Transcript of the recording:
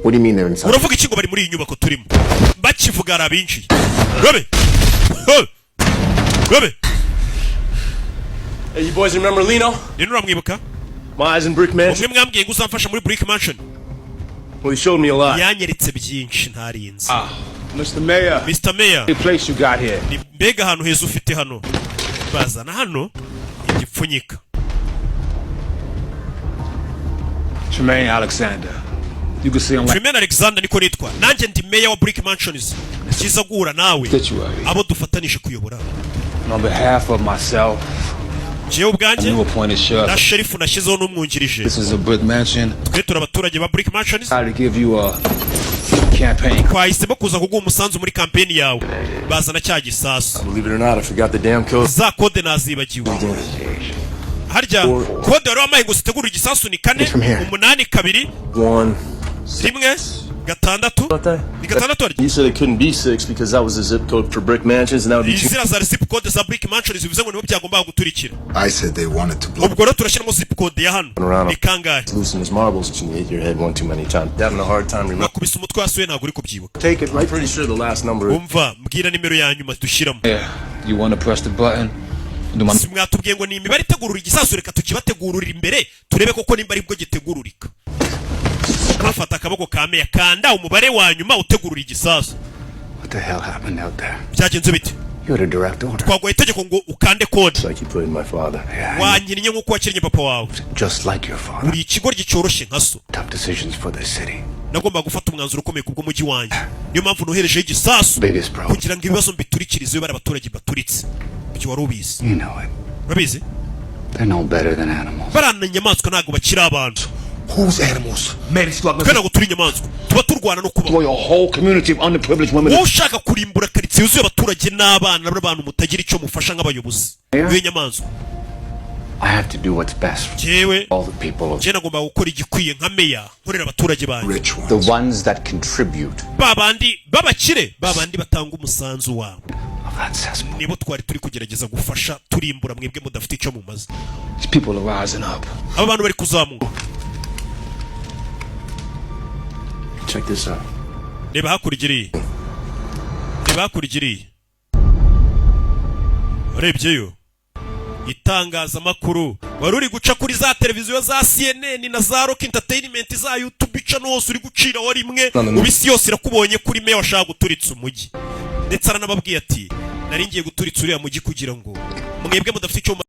What do you mean they're inside? Uravuga iki ngo bari muri iyi nyubako turimo? Bakivuga hari abinjiye. Robe. Ho! Robe. Hey, you boys remember Lino? Rero uramwibuka? My eyes in Brick Mansion. Umwe mwambwiye ngo uzamfasha muri Brick Mansion. Well, he showed me a lot. Yanyeretse byinshi ntarinzi. Mr. Mayor, Mr. Mayor. the place you got here. Ni mbega ahantu heza ufite hano. Bazana hano igipfunyika. Tremaine Alexander. You can see him like Tremaine Alexander niko nitwa, nanjye ndi meya wa Brick Mansions. Byiza guhura nawe. Abo dufatanije kuyobora. And on behalf of myself, Njyewe ubwanjye new appointed sheriff. na sheriff nashyizeho n'umwungirije. This is a Brick Mansion. Twe turi abaturage ba Brick Mansions. I to give you a campaign. Twahisemo kuza kuguha umusanzu muri kampeni yawe. Bazana cya gisasu. Believe it or not, I forgot the damn code. Za kode nazibagiwe. Harya kode wari wampaye ngo zitegure igisasu ni 4 8 2 1 1 6, ni 6 harya? You said it couldn't be six because that was the zip code for Brick Mansions, and that would be too. Izira za zip code za Brick Mansions, bivuze ngo nibo byagombaga guturikira. I said they wanted to blow. Ubwo rero turashyiramo zip code ya hano. Around. Ni kangahe? Losing his marbles when you hit your head one too many times. Having a hard time remembering. Wakubise umutwe wasuye, ntabwo uri kubyibuka. Take it. I'm pretty sure the last number. Umva, mbwira nimero ya nyuma dushyiramo. Yeah. You want to press the button? Do my Si mwatubwiye ngo ni imibare itegurura igisasu? Reka tukibategururira imbere, turebe koko nimba aribwo gitegururika. Bafata akaboko ka meya, kanda umubare wa nyuma utegurura igisasu. What the hell happened out there? Byagenze bite? You had a direct order. Twaguhaye itegeko ngo ukande kode. Like you played my father. Wankinnye nk'uko wakinnye papa wawe. Just like your father. Uri ikigoryi cyoroshye nka so. Tough decisions for the city. Nagombaga gufata umwanzuro ukomeye kubw'umujyi wanjye, niyo mpamvu noherejeho igisasu Biggest problem. kugira ngo ibibazo mbiturikirize iyo bari abaturage baturitse. Ibyo wari ubizi? You know it. Urabizi. They're no better than animals. Bariya inyamaswa, ntabwo bakiri abantu. Who's animals? Twe ntabwo turi inyamaswa, tuba turwana no kubaho. a whole community of underprivileged women. Wowe ushaka kurimbura karitsiye yuzuye abaturage n'abana n'abantu mutagira icyo mufasha nk'abayobozi b'inyamaswa. I have to do what's best for Njyewe all the people of njyewe nagomba gukora igikwiye nka meya, nkorera abaturage banjye. The ones that contribute Ba bandi b'abakire, ba bandi batanga umusanzu wabo, of that cesspool. nibo twari turi kugerageza gufasha, turimbura mwebwe mudafite icyo mumaze. These people are rising up. Aba bantu bari kuzamuka. Check this out. Reba hakurya iriya, reba hakurya iriya. Urebyeyo itangazamakuru wari uri guca kuri za televiziyo za CNN na za Rock Entertainment, za YouTube ica hose uri guciraho rimwe. Ubu isi yose irakubonye kuri meya washaka guturitsa umujyi. Ndetse aranababwiye ati: "Nari ngiye guturitsa uriya mujyi kugira ngo mwebwe mudafite icyo."